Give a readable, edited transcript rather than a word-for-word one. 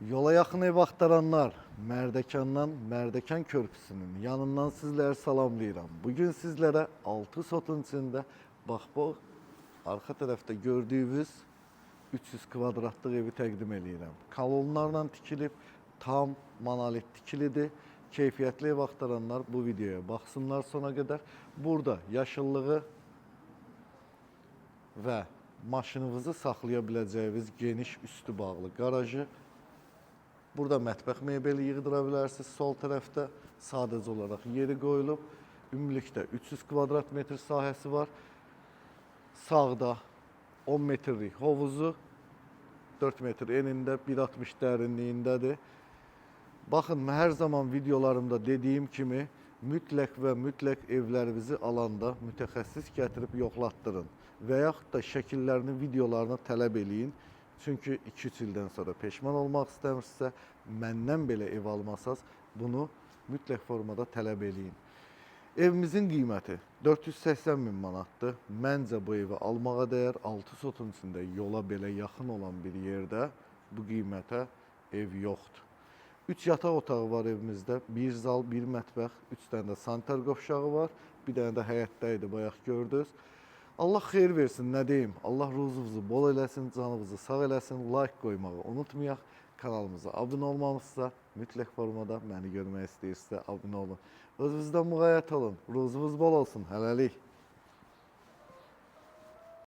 Yola yaxın ev axtaranlar, Mərdəkandan, Mərdəkan körpüsünün yanından sizləri salamlayıram. Bugün sizlərə 6 sotun içində bax bu arxa tərəfdə gördüyünüz 300 kvadratlıq evi təqdim eləyirəm. Kolonlarla tikilib, tam monolit tikilidir. Keyfiyyətli ev axtaranlar bu videoya baxsınlar sona qədər. Burada yaşıllığı və maşınınızı saxlaya biləcəyiniz geniş üstü bağlı qarajı. Burada mətbəx mebeli yığdıra bilərsiniz. Sol tərəfdə sadəcə olaraq yeri qoyulub. Ümumilikdə 300 kvadrat metr sahəsi var. Sağda 10 metrlik hovuzu, 4 metr enində, 1,60 dərinliyindədir. Baxın, hər zaman videolarımda dediyim kimi mütləq və mütləq evlərinizi alanda mütəxəssis gətirib yoxlatdırın və yaxud da şəkillərini, videolarını tələb eləyin. Çünki 2-3 ildən sonra peşman olmaq istəmirsinizsə, məndən belə ev almasaz, bunu mütləq formada tələb eləyin. Evimizin qiyməti 480 min manatdır. Məncə bu evi almağa dəyər. 6 sotun içində yola belə yaxın olan bir yerdə bu qiymətə ev yoxdur. 3 yataq otağı var evimizdə. Bir zal, bir mətbəx, 3 dənə də sanitar qovşağı var. Bir dənə də həyətdə idi, bayaq gördünüz. Allah xeyir versin, nə deyim. Allah ruzunuzu bol eləsin, canınızı sağ eləsin. Like qoymağı unutmayaq. Kanalımıza abunə olmamışsa, mütləq formada məni görmək istəyirsə abunə olun. Özünüzdən müğayət olun. Ruzunuz bol olsun. Hələlik.